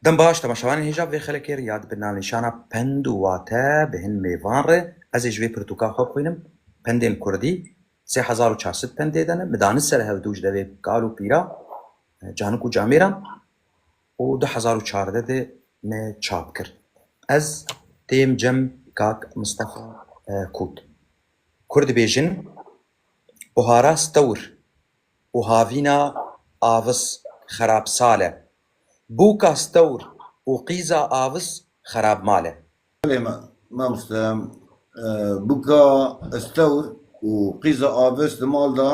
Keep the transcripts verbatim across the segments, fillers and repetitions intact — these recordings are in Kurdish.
Dem baş, temaşevanên hêja vê xelekê re ya di bin navnîşana pend û wate bi hin mêvan re, ez ê ji vê pirtûka xwe bixwînim. Pendên kurdî, sê hezar û çar sed pendê de ne, mi dane ser hevdû ji devê kal û pîra, canik û camêran û du hezar û çardeh de me çap kir. Ez têm cem kak Mistefa, e, Kût. Kur dibêjin, buhara stewr û havîna avis xerab sal e. Bûka stewr û qîza avis xerab mal e. Belê, ma-, mamoste, e, bûka stewr û qîza avis di mal de,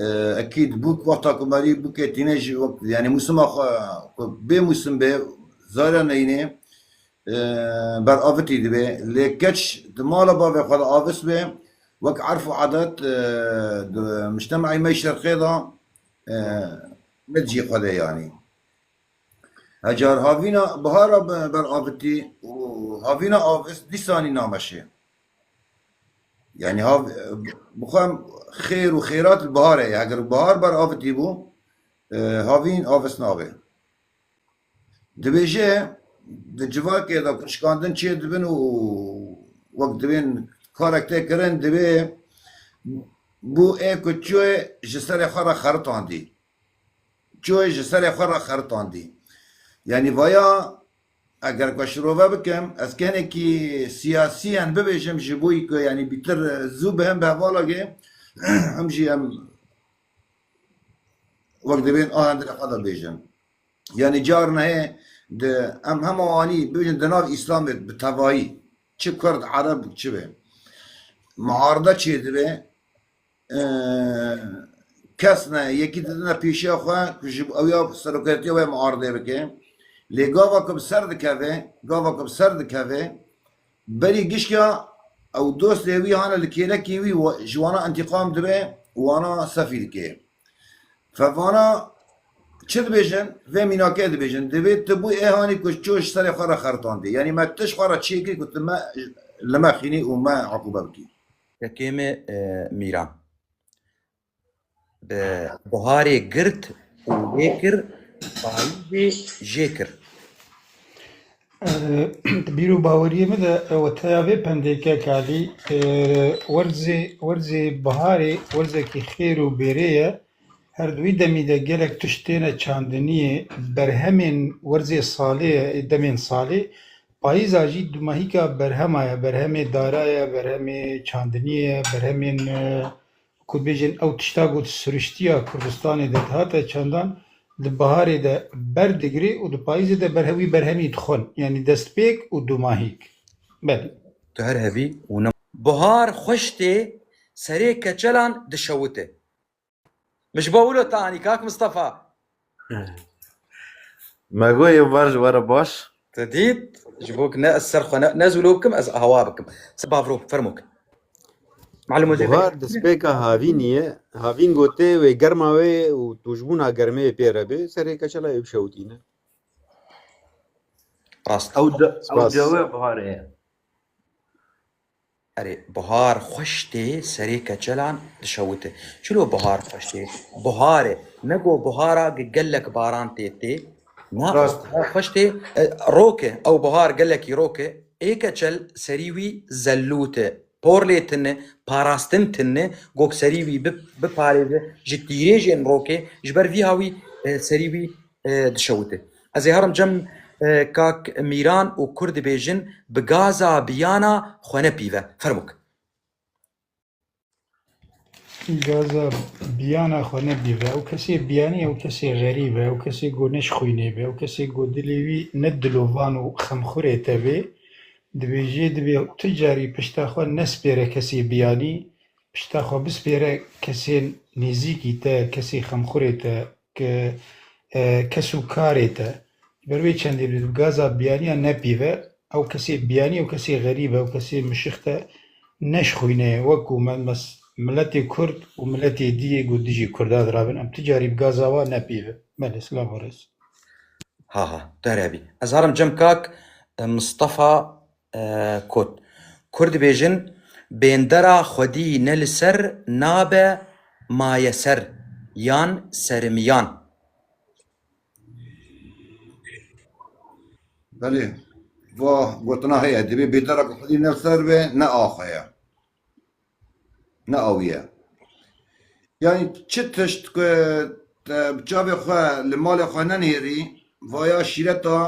e, ekîd bûk wexta ku merî bûkê tîne jî wek, yanî mûsima xwe ku bê mûsim bê, zara neyne, e, beravitî dibe. Lê keç di mala bavê xwe de avis be, wek erf û adet, e, di mujtemeyê me şerqê de, e, ne cî xwe de yanî. Hecar havîna bihara be-, beravitî û havîna avis dîsanî nameşe. Yanî hav-, bixwe em xêr û xêrat li biharê ye. Eger bihar beravitî bû, e, havîn avis nabe. Dibêje, di civakê de ku şikandin çê dibin û wek dibên karek tê kirin, dibê bû ê ku çûyê ji serê xwe re xeritandî. Çûyê ji serê xwe re xeritandî. Yanî vaya, eger ku şirove bikim, ez kenekî siyasiyen bibêjim ji bo ku yanî bîtir zû bihim bi hevalagê, em jî em wek dibên a hundirê xwe de bêjin. Yanî carna heye di, em hema anî bibêjin di nav Îslamê bi tevayî, çi Kurd, Ereb, çi be, muaride çêdibe, e, kes ne, yekî didine pêşiya xwe ku ji ew ya serokatiya wê muaridê bike. Lê gava ku bi ser dikeve, gava ku bi ser dikeve, berî gişka ew dostê wî hane li kêlekî wî we-, ji wana întîqam dibe, wana sefî dike. Fevana çi dibêjin? Vê mînakê dibêjin. Divê tu bû ê hanî ku çû ji serê xwe re xertandî. Yanî me tu ji xwe re çêkir ku tu me, li me xînî û me uqûbe bikî. Yekê me, e, Mîran. Bi buharê girt û lê kir, payîzê jê kir. E, di bîr û baweriyê min de, e, weteya vê pendê kek Alî, e, werzê, werzê biharê werzekî xêr û bêrê ye. Her di wî demî de gelek tişt têne çandiniyê, berhemên werzê salê ye, ê demên salê. Payîza jî dumahîka berhema ye, berhemê dara ye, berhemê çandiniyê ye, berhemên, e, ku dibêjin ew tişta ku di siruştiya Kurdistanê de dihate çandan, di biharê de berdigirê û di payîzê de berhe-, wî berhemî dixwin. Yanî destpêk û dumahîk. Belê. Tu her hebî û ne. Buhar xweş tê, serê keçelan dişewite. Min ji bo wilo te anî, kak Mistefa. Me got yê bar ji we re baş. Te dît? Ji bo ku ne ez ser xwe ne, ne zûlo bikim, ez awa bikim. Se bavro, fermo ke. Malum o Buhar destpêka havînî ye. Havîn gotê wê germa wê û tûjbûna germê pê re bê, serê keçela wê bişewitîne. Rast. Ew de-, ew Spas. Dewe buharê ye. Erê, buhar xweş tê, serê keçelan dişewite. Çilo buhar xweş tê? Buhar e. Nego buhara gi gelek baran tê tê. Na, Rast. Buhar xweş tê, e, rok e. Ew buhar gelekî rok e. Ê keçel serî wî zellût e. Por lê tune, parastin tune, gok serî wî bi-, biparêze ji tîrêjên rokê, ji ber vî hawî, e, serî wî e, dişewite. Ez ê herim cem, e, kak Mîran û Kur dibêjin, bi gaza biyana xwe nepîve. Fermûk. Gaza biyana xwe nepîve. Ew kesê biyanî, ew kesê xerîb e, ew kesê go ne ji xwînê be, ew kesê go dilê wî ne dilovan û xemxurê te bê. Dibêjê, dibê tu carî pişta xwe nespêre kesê biyanî, pişta xwe bispêre kesên nêzîkî te, kesê xemxurê te, ke, e, kes û karê te. Ji ber wê çendê bi gaza biyaniya nepîve, ew kesê biyanî, ew kesê xerîb e, ew kesê mişixte ne ji xwînê ye. Wekû me, mes-, miletê Kurd û miletê dî yê ku dijî Kurda dirabin, em tu carî bi gaza wa nepîve. Belê, silav û rêz. Ha ha, tu her hebî. Ez herim cem kak, e, Mistefa, e, Kot. Kur dibêjin, bêndera xwedî ne li ser nabe mayeser yan serimiyan. Belê, va gotina heye. Dibê bêdera ku xwedî ne li ser be, ne axa ye. Ne awiye. Yani çi tişt ku te bi çavê xwe li malê xwe nenihêrî, vaya şîreta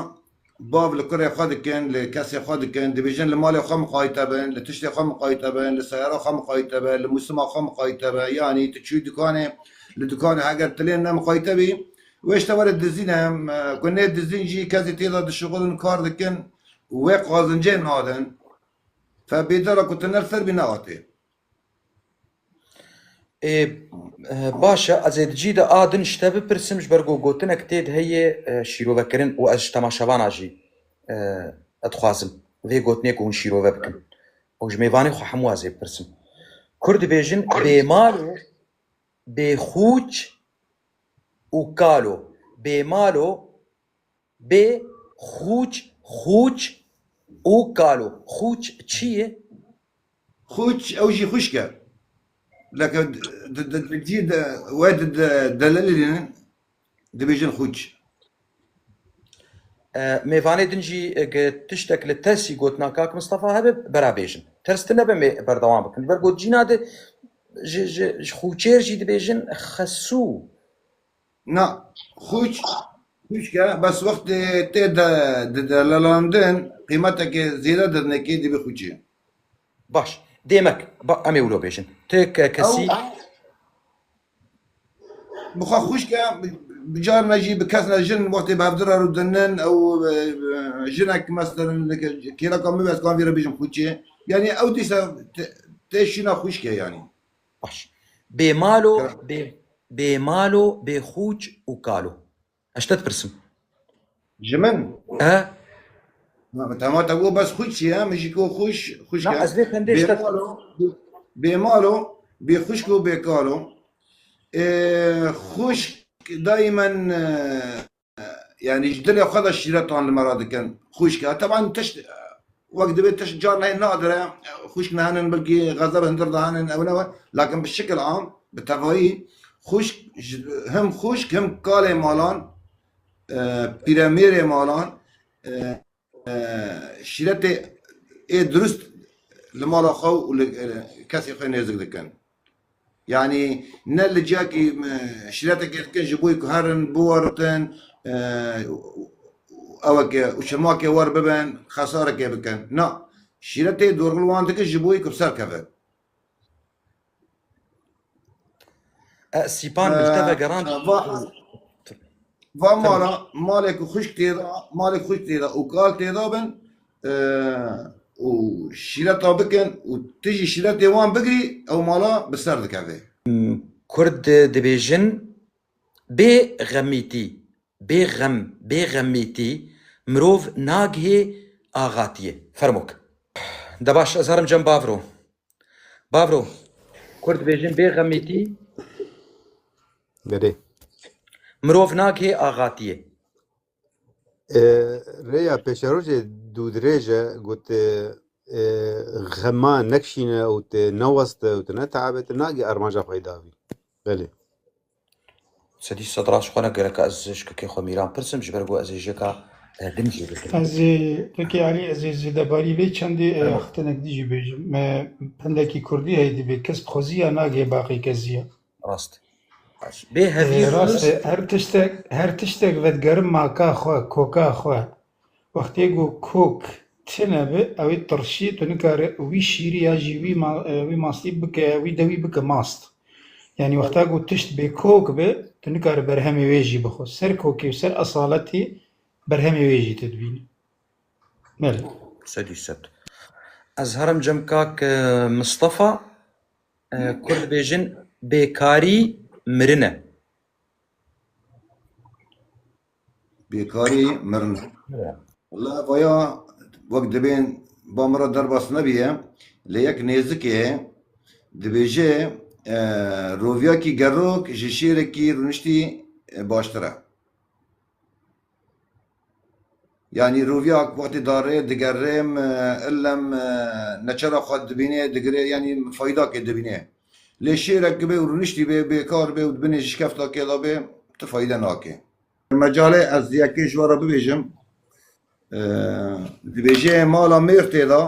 bav li kurê xwe dikin, li kesê xwe dikin, dibêjin li malê xwe miqayîte bin, li tiştê xwe miqayîte bin, li seyara xwe miqayîte be, li mûsima xwe miqayîte be. Yani tu çûyî dukanê, li dukanê heger tilên ne miqayîte bî, wê ji te were dizîn em, e, ku nê dizîn jî kesê tê de dişixulin, kar dikin, wê qazincê nadin. Fe bêdera ku tu ne li ser bî ne atê. Ê, e, baş e, ez ê di cî de a din ji te bipirsim, ji ber ku gotinek tê de heye, e, şîrovekirin û ez ji temaşevana jî, e, dixwazim vê gotinê ku hûn şîrove bikin. Û ji mêvanê xwe hemû ez ê bipirsim. Kurd dibêjin bêmal û bêxûç û kalo. Bêmal û Bê xûç, xûç û kalo. Xûç çi ye? Xûç ew jî xwişk e. Leke di, di, di, di, di, we di, di, delilînin dibêjin xûç. E, mêvanê din jî, e, ge tiştek li tersî gotina kak Mistefa hebe, bera bêjin. Ters tine be, me berdewam bikin. Ber got cîna de ji, ji, ji xûçêr jî dibêjin xesû. Na, xûç, xûçk e, bes wextê tê de, de, delelandin, qîmetekê zêde didinekê dibê xûçê. Baş. Demek, ba, em ê wilo bêjin. Ti ke-, kesî. Ew, bi xwe xûçk e, bi, bi carna jî bi kes ne jin wextê bi hevdira rûdinin, ew, e, e, jinek, mesela, kêleka min, ez kan vê re bêjim xûçê. Yani ew dîsa tê, tê şîna xûçk e yani. Baş. Bêmalo, bê, bêmalo, bêxûç û kalo. Ez te dipirsim. Ji min? E? Na, tamam, te got bes xwişk çi ye? Min jî got xwişk, xwişk e. Na, ez vê pendê ji te Bêmalo, bêmalo, bêxwişk û bêkalo. Ê, xwişk daimen, e, yani ji dilê xwe de şîretan li me re dikin. Xwişk e. Teban tişt, e, wek divê tişt carna hê nadire, e, xwişk ne henin, belkî xezeb hundir de henin, ew ne we. Lakin bi şikil am, bi tevayî, xwişk ji, him xwişk, him kalê malan, e, pîremêrê malan, e, e, şîretê ê dirust li mala xwe û li, e, kesê xwe nêzik dikin. Yani ne li ciyakî, e, şîretekê dikin ji bo ku herin, biweritin, e, eweke û çimakê wer bibin, xesarekê bikin. Na, şîretê dorgil wan dikin ji bo ku bi ser kevin. E, Sîpan, min te vegerand. Va, va mala, malê ku xwişk tê de, malê ku xwişk tê de û kal tê de bin, e, û şîreta bikin û tu jî şîretê wan bigirî, ew mala bi ser dikeve. Kurd dibêjin, bê xemîtî, bê xem, bê xemîtî mirov nagihê axatiyê. Fermok. De baş, ez herim cem Bavro. Bavro, Kurd dibêjin bê xemîtî Belê. Mirov nagihê axatiyê. E, rêya pêşerojê dûdirêj e, got, e, e, xema nekşîne û te neweste û te neteabete, nagê armanca xwe yê dawî. Belê. Sedî sed rast xwe ne gerek ez ji kekê xwe Mîran pirsim, ji ber ku ez ê jêka, e, din jê bikim. Ez ê, kekê Elî, ez ê zêdebarî lê çendê, e, Fermo. Xitinek dî jî bêjim. Me pendekî kurdî heye, dibê kes bi xweziya nagê baqê keziya. Rast. Baş. Bê hevî Ê, rast e, her tiştek, her tiştek vedigerim maka xwe, koka xwe. Wextê ku kok tine bi, ew ê tirşî, tu nikare wî şîrî ya jî wî ma-, e, wî mastî bike, wî dewî bike mast. Yani wexta ku tişt bê kok bi, tu nikare berhemê wê jî bixwe. Ser kokê û ser esaletê berhemê wê jî tu dibînî. Belê. Sedî sed. Ez herim cem kak, e, Mistefa, e, Kurd dibêjin bêkarî mirin e. Bêkarî mirin. Wela vaya wek dibên ba min re derbas nebiye, lê yek nêzikê dibêje, e, roviyakî gerok ji şêrekî rûniştî, e, baştir e. Yanî roviya wextê darê digerê, e, illem, e, neçera xwe dibînê, digirê, yanî faydakê dibînê. Lê şêrek bê û rûniştî bê, bêkar bê û di binê şikeftakê de bê, ti fayde nake. Mecalê ez yekê ji we re bibêjim. E, dibêje mala mêr tê de,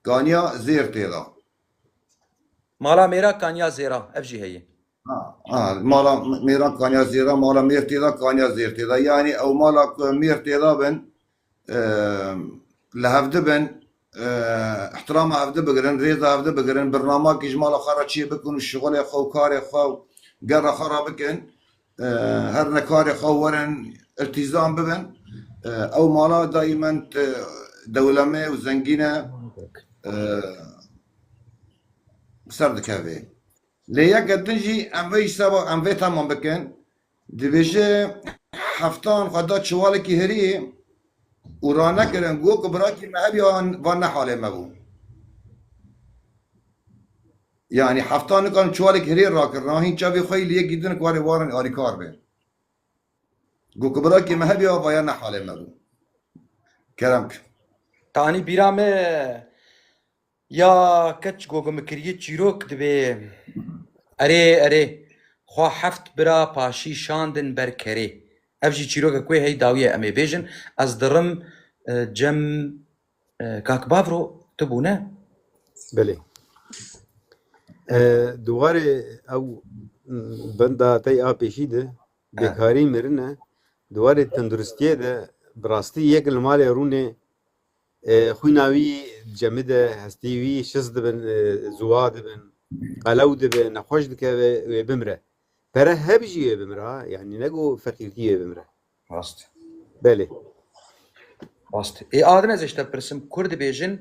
kaniya zêr tê de. Mala mêra kaniya zêra, ev jî heye. Ha, ha, mala mêran kaniya zêra, mala mêr tê de, kaniya zêr tê de. Yanî ew mala ku mêr tê de bin, e, li hevdi bin, e, ihtirama hevdi bigirin, rêza hevdi bigirin, birnamakî ji mala xwe re çê bikin û şixulê xwe û karê xwe û gera xwe re bikin. E, her ne karê xwe werin, iltîzam bibin. E, ew mala daîmen, e, dewlemê û zengîn e, e, ser dikeve. Lê yeke din jî em vê ji seba em vê temam bikin. Dibêje heftan xwe da çiwalekî hirî û ranekirin. Go ku birakî me hebî van, van ne halê me bû. Yanî heftan nikan çiwalekî hirî rakirina. Hîn çavê xwe yî li yekî din ku warê warin alîkar bê. Go ku birakî me hebî vaya ne halê me bû. Kerem. Tanî bîra me Ya keç gogumikiriyê çîrok dibê. Erê, erê. Xwe heft bira paşî şandin ber kerê. Ev jî çîrokek wê hey dawiyê em ê bêjin. Ez dirim, e, cem, e, kak Bavro, tu bûne? Belê. E, di warê ew, m, benda tey a pêşî de, ha, bêkarî mirin e. Di warê tenduristiyê de bi rastî yek li malê rûnê, e, xwîna wî cemide, hestî wî şiz dibin, e, ziwa dibin, qelew dibe, nexweş dikeve, wê bimre. Pere heb jî wê bimre ha, yanî ne ku feqîrtî wê bimre. Rast. Belê. Rast. Ê, adin ez ji te pirsim, kur dibêjin,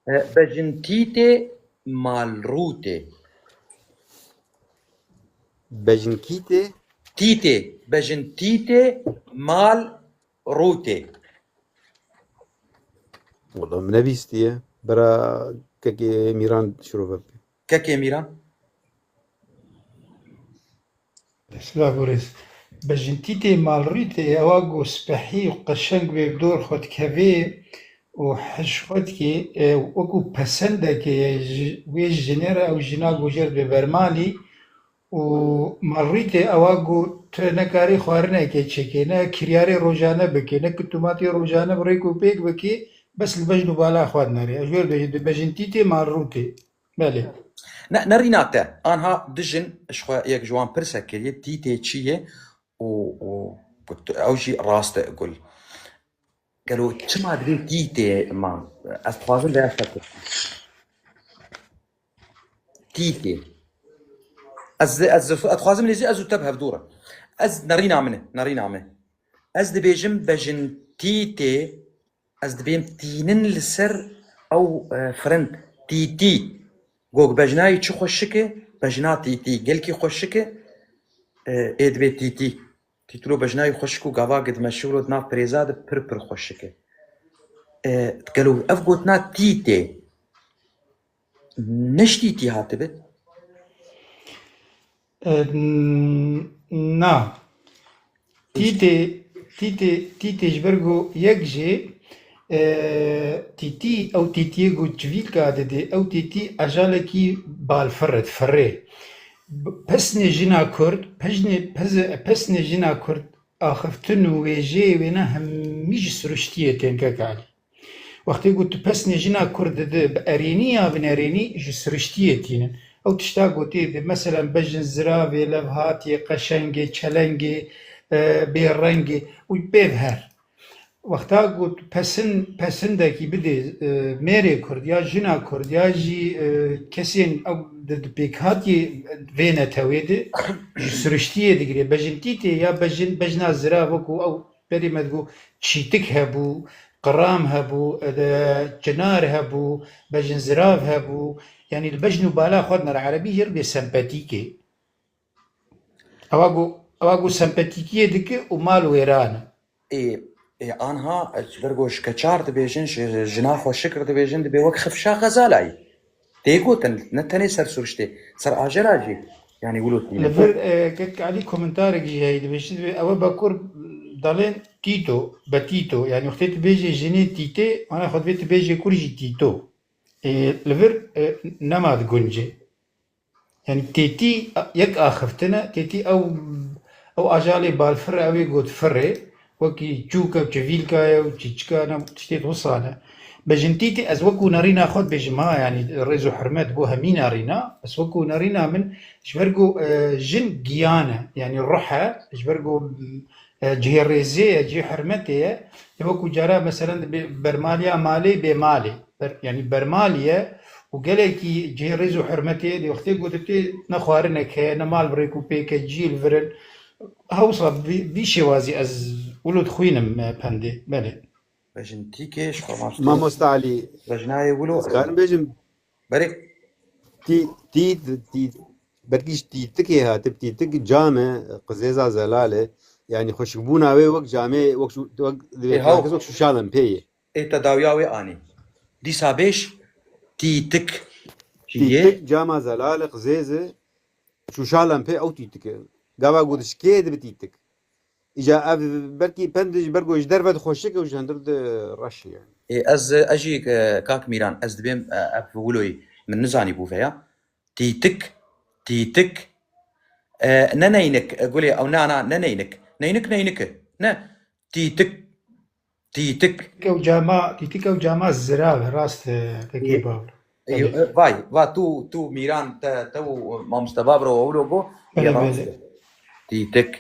e, bejintîtê malrûtê. Bejintîtê? Tîtê. Bejintîtê mal rûtê. Wala min nebîstiye. Bira kekê Mîran şirove bike. Kekê Mîran. Destla gorêz. Bejintîtê malrûtê ewa ku spehî û qeşeng wê dor xwe dikevê û hiş xwe dikê, e, wekû pesendekê ye ji, wê jinê re ew jina gojer dibe bermalî û malrûtê ewa ku tu nekarî xwarinekê çêkê, ne kiryarê rojane bikê, ne kitumatê rojane bi rêk û pêk bikê, bes li bejn û bala xwe dinere. Ez jê re dibêjim, bejintîtê malrûtê. Belê. Ne, nerîna te. Anha dijin ji xwe yek ji wan pirsek kiriye, tîtê çi ye û, û got, ew jî rast e Gul. Gelo çima dibê tîtê man? Ez dixwazim vê hevşa bikim. Tîtê. Ez, ez, ez dixwazim lê jî ez û te bi hevdû re. Ez nerîna min e, nerîna min. Ez dibêjim bejintîtê Ez dibêm tînin li ser ew, e, firind, tîtî. Gog bejnayî çi xweşik e, bejna tîtî gelkî xweşik e. E, ê dibê tîtî. Tîtilo bejnayî xweşik û gava gid meşhûr û di nav pirêza de pir pir xweşik e. E, gelo ev gotina tîtê ne ji tîtî hatibe? E, n-, na. Tîtê, tîtê, tîtê ji ber ku yek jê, e, tîtî, ew tîtiyê ku çivîlka didê, ew tîtî ajalekî balfir e, firê. B-, pesnê jina Kurd, pejnê, pez-, pesnê jina Kurd axiftin û wêjeyê wêna hemî ji siruştiyê tên kek Elî. Wextê ku tu pesnê jina Kurd dide, bi erênî ya binerênî ji siriştiyê tînin. Ew tişta gotiyê dê, meselen bejin ziravê, levhatiyê, qeşengê, çelengê, e, bêrengê û bêv her. Wexta ku tu pesin, pesindekî bidê, e, mêrê Kurd ya jina Kurd ya jî, e, kesên ew di, di pêkhatiyê vê netewê de ji siriştiyê digirê. Bejintîtê ya bejin, bejna zirav wekû ew Berî me digot çîtik hebû, qiram hebû, e, de, çinar hebû, bejin zirav hebû. Yanî li bejn û bala xwe dinere. Erebî jê re bê sempetîkê. Ewa ku, ewa ku sempetîkiyê dike û mal wêran e. Ê, ê, anha, e, ji ber ku ji keçar dibêjin, ji jina xweşik re dibêjin, dibê wek xifşa xezalayî. Tê gotin, ne tenê ser siruştê, ser ajela jî, yanî wilo tîne. Li vir, e, kek Elî komentarek jî heye, dibêje, dibê, ew e bakur dalên Tîto, Betîto. Yanî wextê tu bêjê jinê Tîtê, mana xwe divê tu bêjê kur jî Tîto. E, li vir, e, nema digunce. Yanî têtî yek axiftin e, têtî ew, ew ajalê balfir e, ew ê got firê, Wekî çûka û çivîlka ye û çîçika ne, tiştê wisa ne. Bejin tîtî, ez wekû nerîna xwe dibêjim ha, yanî rêz û hurmet bo hemî nerîna, ez wekû nerîna min ji ber ku, e, jin giyan e, yanî ruh e, ji ber ku, e, cihê rêzê ye, cihê hurmetê ye. Ê wekû cara meselen dibê bermaliya malê bê malê. Ber-, yanî bermalî ye û gelekî cihê rêz û hurmetê dê wextê ku dibê ne xwarinek heye, ne mal bi rêk û pêk e, cî li vir in. Hewsa vî, vî şêwazî ez wilo dixwînim, e, pendê. Belê. Bejin tîkê ji xwe mamoste. Mamoste Elî. Bejnayê wilo. Ez karim bêjim. Berê. Tî, tî, tî, belkî ji tîtikê hatib, tîtik cam e, qizêza zelal e. Yanî xweşikbûna wê wek camê, wek şû-, wek, Ê, haw. Wek şûşa lempê ye. Ê te dawiya wê anî. Dîsa bêj tîtik. Tîtik cama zelal e, qizêz e. Şûşa lempê ew tîtik e. Gava ku dişkê dibe tîtik. Îca ev belkî pend ji ber ku ji derve dixweşik û ji hundir di reş e. Ê, ez, ez jî, e, kak Mîran, ez dibêm, e, ev wiloyî min nizanî bû veya. Tîtik, tîtik. E, ne neynik, e, gulê, ew na, na, ne neynik. Neynik, neynik e. Ne. Tîtik, tîtik. Tîtik ew cama, tîtik ew cama zirav e, rast e, kekê Ê, Bavro. Ê, Belê. E, vay, va tu, tu Mîran, te, te û mamoste Bavro û wilo go, Belê, yê belê. Rast e. Tîtik,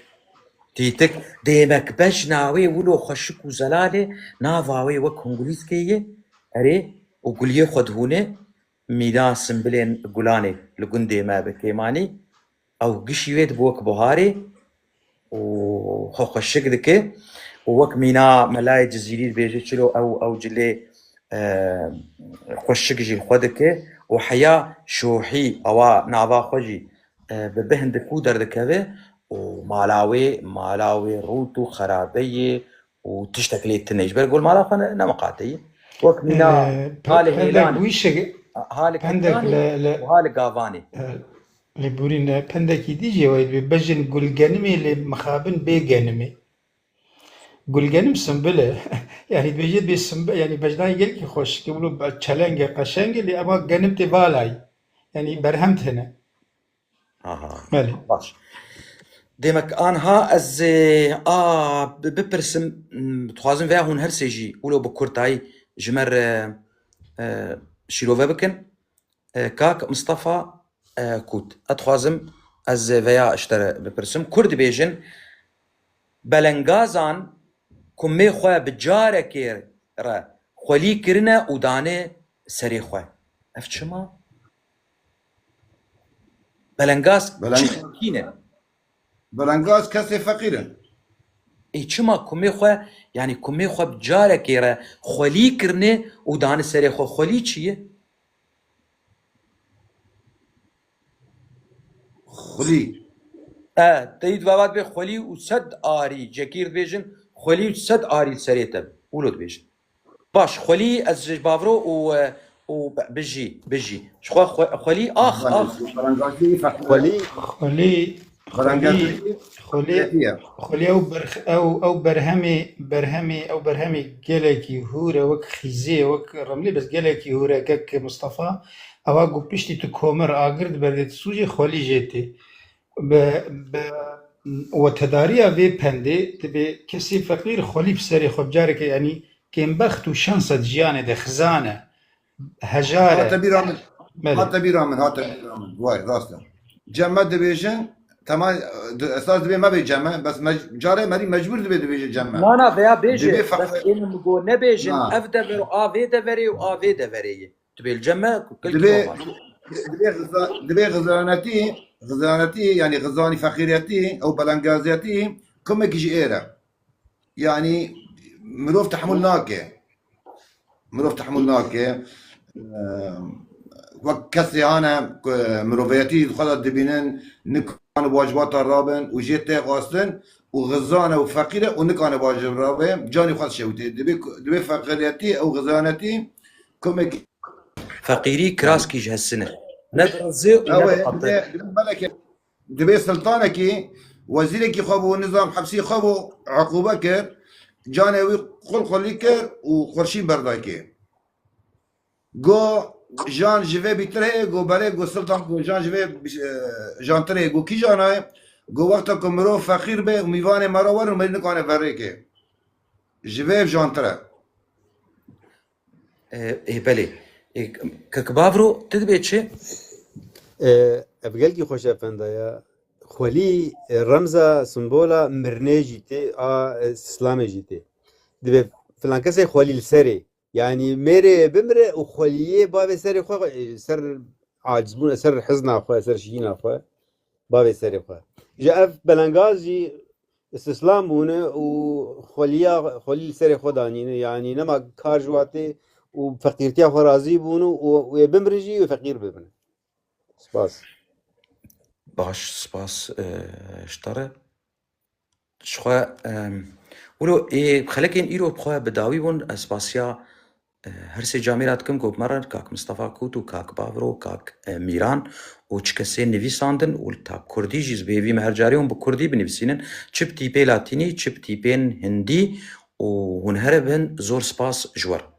tîtik. Demek bejna wê wilo xweşik û zelal e, nava wê wek hingulîskê ye, erê, û guliyê xwe dihûne, mîna simbilên gulanê li gundê me bi kêmanî, ew gişî wê dibe wek buharê û xwe xweşik dike û wek mîna Melayê Cizîrî dibêje, çilo ew, ew cilê, e, xweşik jî li xwe dike û heya şohî ewa nava xwe jî, e, bi bihin diku derdikeve û mala wê, mala wê rût û xerabe ye û tiştek lê tune. Ji ber gol mala xwe ne, ne miqate ye. Wek mîna Ee, pe-, halê pendek hêlanê, wîşek, halê pendek ketanê le, le, û halê gavanê. E, lê borîne, pendekî dî jê wayî dibê, bejin gulgenimê lê mixabin bê genimê. Gulgenim simbil e. Yanî dibêje bê simbil, yanî bejnayê gelkî xweşik e, wilo be-, çeleng e, qeşeng e, lê ema genim tê valayî. Yanî berhem têne. Aha. Belê. Baş. Demek anha ez, e, a, bi-, bipirsim, m, dixwazim veya hûn her sê jî wilo bi kurtayî ji me re, e, şîrove bikin. E, kak Mistefa, e, Kût. Ez dixwazim ez veya ji te re bipirsim. Kur dibêjin, belengazan kumê xwe bi carekê re xwelî kirine û dane serê xwe. Ev çima? Belengaz Beleng- çi kî ne? Belengaz kesê feqîr in. Ê çima kumê xwe, yanî kumê xwe bi carekê re xwelî kirine û dane serê xwe? Xwelî çi ye? Xwelî. E, te yî di vava dibê xwelî û sed arî, cekîr dibêjin, xwelî û sed arî li serê te. Wilo dibêjin. Baş, xwelî ez ji Bavro û, e, û be-, bijî, bijî. Ji xwe xwe-, xwelî, ax, ax. Belengazî feqîr. Xwelî. Xwelî, xwelî, Belengazî xwelî, feqîriyetî ye. Xwelî ew berx-, ew, ew berhemê, berhemê, ew berhemê gelekî hûr e, wek xîzê, wek remlê, bes gelekî hûr e, kek Mistefa. Ewa ku piştî tu komir agir diberdê, tu sûcê xwelî jê tê. Bi, bi wetedariya vê pendê dibê kesê feqîr xwelî bi serê xwe bi carekê, yanî kêmbext û şensa di jiyanê de xizan e, hejar e. Hate bîra min. Belê. Hate bîra min, hate bîra min. Vay, rast e. Cem me dibêjin, tema, di, esas dibê me bê Cem me, bes mec-, carê merî mecbûr dibê dibêje Cem me. Na, na, veya bêje, Dibê bes feqîr- ênim go nebêjin, Na. Ev dever û a vê deverê û a vê deverê ye. Tu bê li cem me, ku kil Dibê, kilo var. Dibê xiza-, dibê xizanetî, xizanetî, yanî xizanî feqîretî, ew belengaziyetî, kumekî ji êr e. Yanî mirov tehmûl nake. Mirov tehmûl nake. Eee, wek kesê hane ku miroveyetî xwe de dibînin, nikane wacibata rabin û jê tê xwestin û xizan e û feqîr e û nikane wacib rabe, canî xwe dişewitê. Dibê, dibê feqîretî ew xizanetî kumekî Feqîrî kiraskî ji hesin e. Ne dirizê û ne Ew ê, diqete. Dibê, dibê belekê, dibê siltanekî, wezîrekî xwe bû, nizam hepsî xwe bû, eqûbe kir, canê wî xul xulî kir û xurşîn berdayê kê. Go jan ji vê bîtir heye, go belê, go siltan, go jan ji vê, e, jantir heye, go kîjan e? Go wexta ku mirov feqîr be û mîvanê me re werin, me nikane verê kê. Ji vê ev jantir e. Ê, ê, belê. Ê, Kak Bavro, tu dibê çi? E, ev gelkî xweş efenda ya. Xwelî, e, remza, simbola mirinê jî tê, a, e, sislamê jî tê. Divê filan kesê xwelî li serê. Yanî mêrê bimire û xweliyê bavê serê xwe, e, ser acizbûna, ser hizna xwe, ser şiyîna xwe, bavê serê xwe. Ji ev belengaz jî îstislam bûne û xweliya, xwelî li serê xwe danîne. Yanî nema kar ji watê û feqîrtiya xwe razî bûne û wê bimirin jî wê feqîr bibin. Spas. Baş, spas, e, ji te re. Ji xwe, em, wilo ê xelekên îro bi xwe bi dawî bûn, ez spasiya, e, her sê camêra dikim ku bi me re Kak Mistefa Kût û Kak Bavro, Kak, e, Mîran û çi kesên nivîsandin û li tab kurdî jî bi hêvî me her carê hûn bi kurdî binivîsînin. Çi bi tîpê latînî, çi bi tîpên hindî û hûn here bin zor spas ji we re.